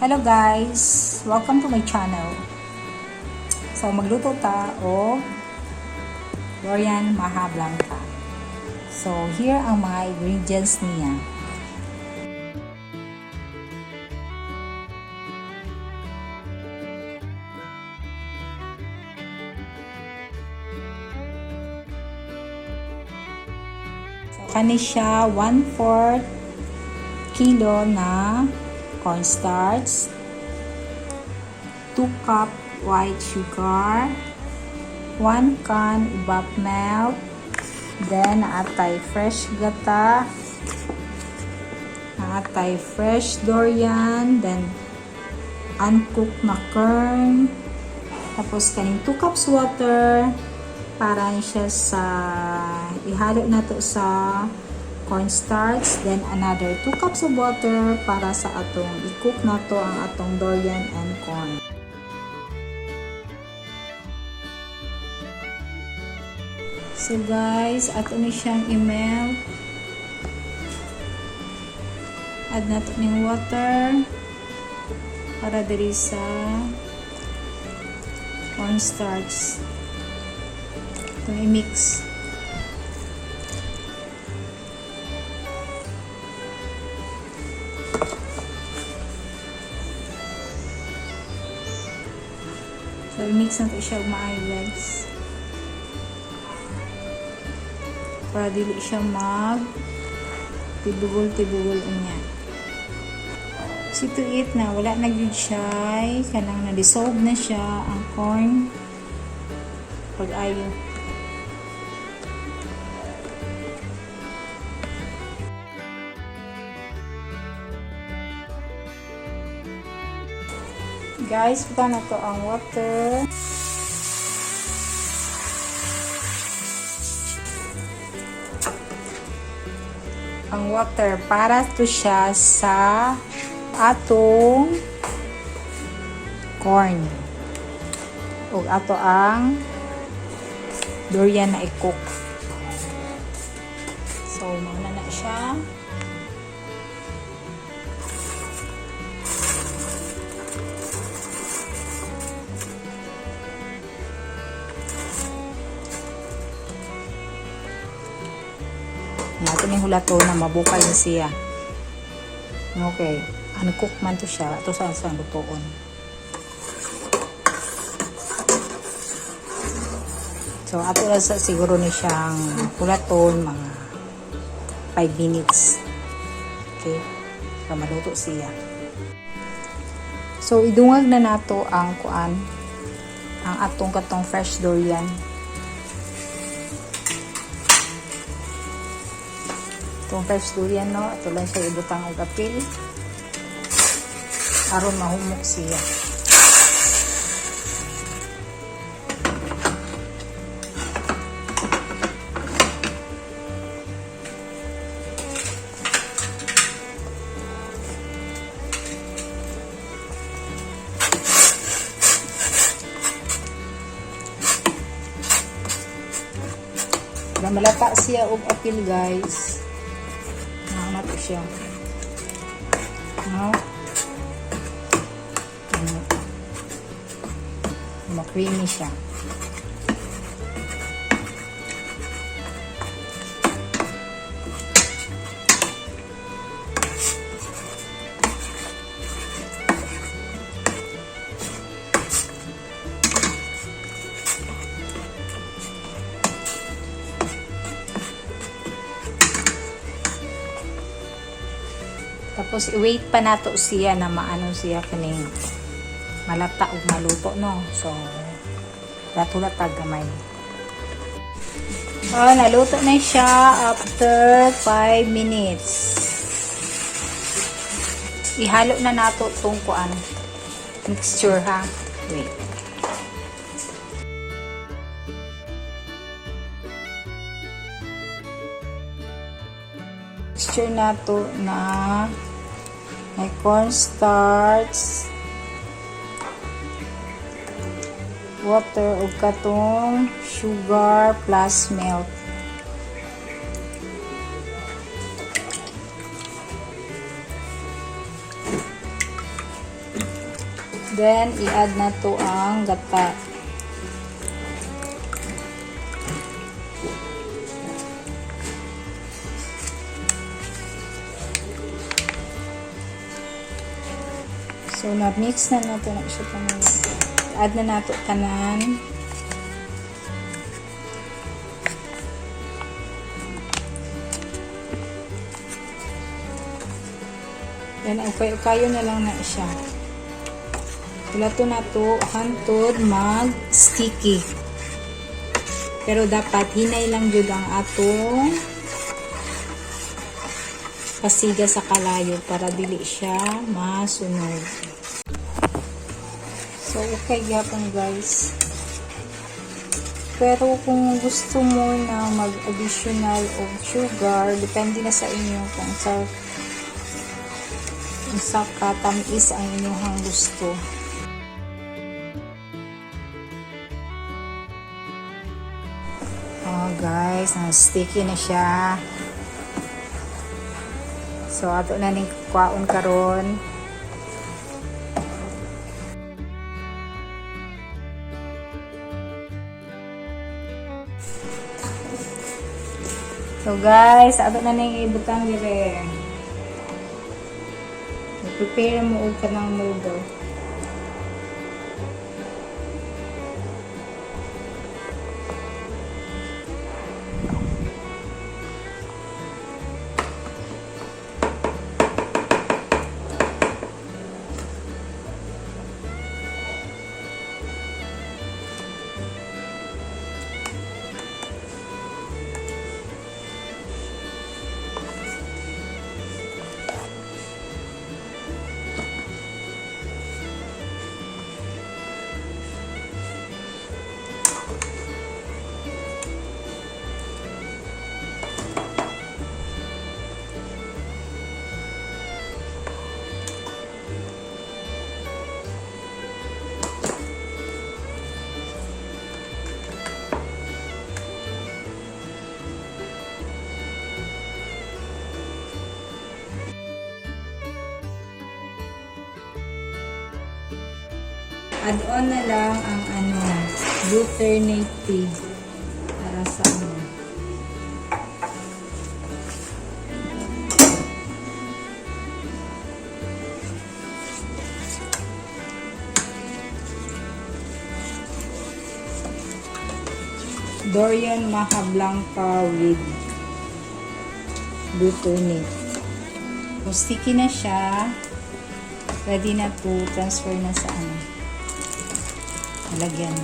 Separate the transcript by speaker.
Speaker 1: Hello guys! Welcome to my channel. So magluto ta og Durian Maja Blanca. So here ang mga ingredients niya. So kani siya 1/4 kilo na cornstarch, 2 cup white sugar, 1 can evap milk, then naatay fresh gata, naatay fresh durian, then uncooked na corn, tapos kaning 2 cups water para siya sa ihalo na to sa cornstarch, then another 2 cups of water para sa atong i-cook na to ang atong durian and corn. So guys, ato ni siyang i-melt. Add na to ning water para diri sa cornstarch. Itong i-mix. So, i-mix na to siya og maayo guys. Para dili siya mag tibugol-tibugol unya. See to it na wala na gyud siya, kanang na-dissolve na siya ang corn pag-ayo. Guys, buta na to ang water. Ang water para to siya sa atong corn. Ug ato ang durian na i-cook. So, mauna na siya. Nato ni hulato na mabukal ni siya. Okay. Uncook man to siya. Ato sa lutoon. So, ato lang sa siguro ni siyang hulaton mga 5 minutes. Okay. Para maluto siya. So, idungag na nato ang kuan, ang atong katong fresh durian. Itong fresh durian, no, ato lang siya ibutang og apil aron mahumok siya. Para malata siya og apil guys. Nauna to siya. No? Ma-creamy siya. Tapos i-wait pa nato siya na maano siya kaning malata ug maluto, no. So hulat-hulat gamay. Oh, naluto na siya after 5 minutes. Ihalo na nato tong kuan mixture ha. Wait. Mixture nato na may cornstarch, water ug katong sugar plus milk. Then, i-add na to ang gata. So, na-mix na nato na siya tanan. Add na nato tanan. Then, ukay-ukayo na lang na siya. Wala to na to hantod mag-sticky. Pero dapat hinay lang jud ang atong pasiga sa kalayo para dili siya masunog. So, okay gyapon, guys. Pero kung gusto mo na mag-additional of sugar, depende na sa inyo kung sa katamis ang inyong gusto. Oh guys, na sticky na siya. So ato na ning kwaon karon. So guys, ato na ning ibutang dire. Prepare mo og kanang noodle. Add on na lang ang ano, butternut tea para sa ano. Dorian Maha Blanca with butternut. Kung sticky na siya, ready na to transfer na sa ano, lagyan.